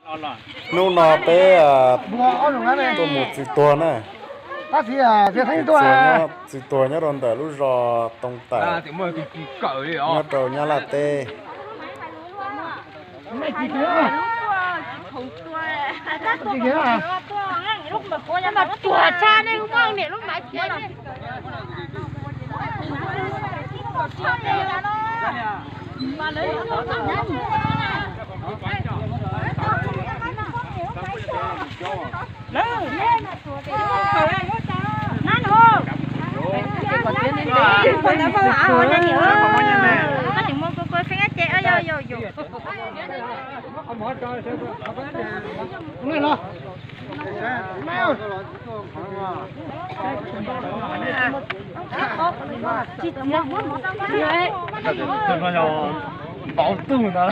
Hnub no peb tuaj mus txwv tuag na. Txwv tuag nyob rau ntawm lub zos Tooj Tawm, nyob rau Nyab Laj teb. Pauv tug no.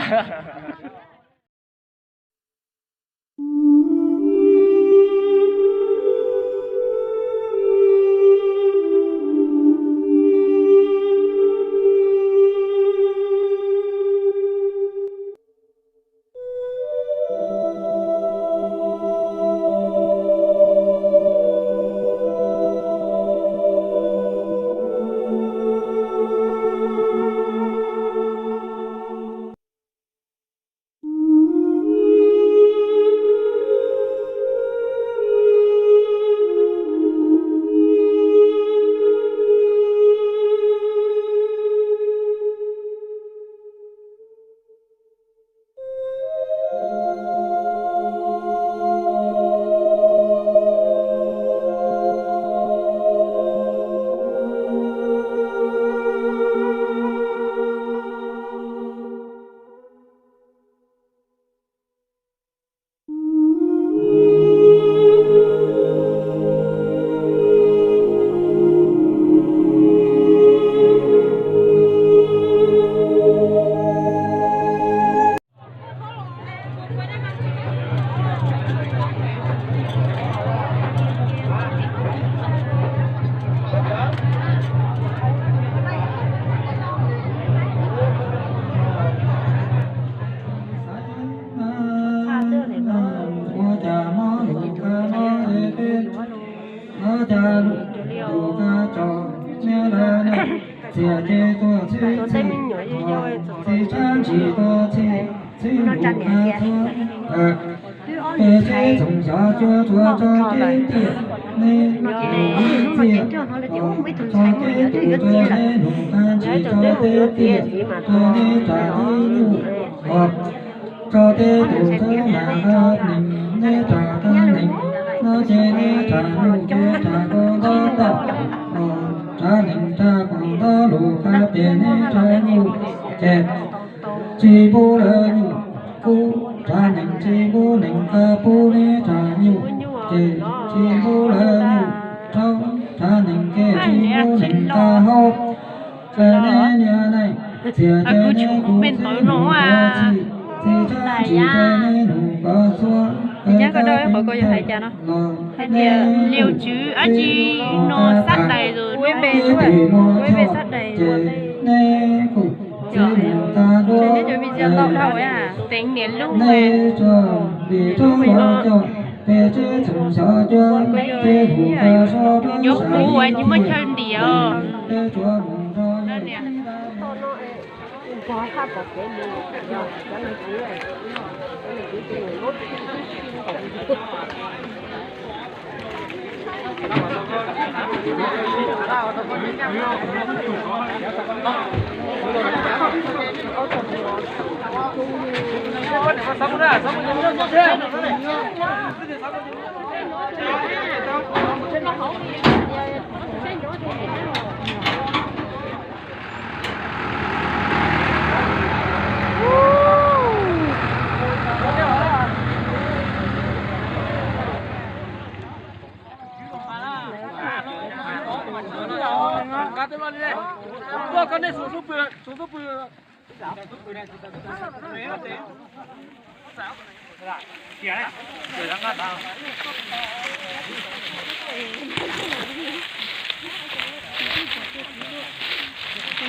Ua cas mob lus kab mob peb, ua cas lus kab tso, neb lawv ne, txias ces tuaj txhib txhib, txhib tsab ntsis tuaj txhib, txhib lus kab txhua. Peb txhib txoom xyov cuab tsuav tso kev tiam, neb lus ib txiaj, tso kev tus tso neb lus kab ntsis tso teb tiam, tso neb tsa ib nyuj, tso tej tus txhawb mas kab nees, neb tsa kab nees, no ces neb tsa nyuj ces tsa koj ntaub toj, tsa nees tsa koj ntaub lus kab pem neb tsa nyuj, ces tsis pub lawv nyuj, pub tsa nees tsis pub nees kab pub neb tsa nyuj, ces tsis pub lawv nyuj, tsa nees ces tsis pub nees kab haub. Ces neb niam neej txias ces neb kuv txib lus kab txhib, txhib tsab ntsis ces neb lus kab txhua, ces kab peb los neb kuj txib lus kab tag, ib tug muaj choj ces neb kuj txib lus kab duab, neb tso li tsob los coj, peb txhib txoom xyov cuab, txhib lus kab sob rau sab ib tiam, peb tsuav mus rau yawg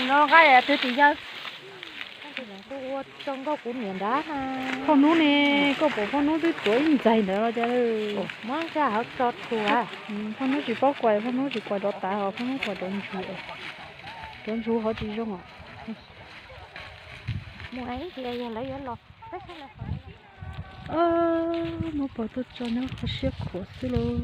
No qab twg tus yawg. Tso nkauj kuv niam nrad. Phauj hnub ne, koj pom phauj hnub twb tuav ib ntxaig ntawd los cas? Muab nkag hauv tso rhuav. Phauj hnub tsis paub kuas, phauj hnub tsis kuas rov tav os, phauj hnub kuas rov ntsug, rov ntsug hov tsis zoo os. Mus ib ntsis yog lawv yuav los. Muab pov tuaj tso nyob qhov siab khuav xwb lauj.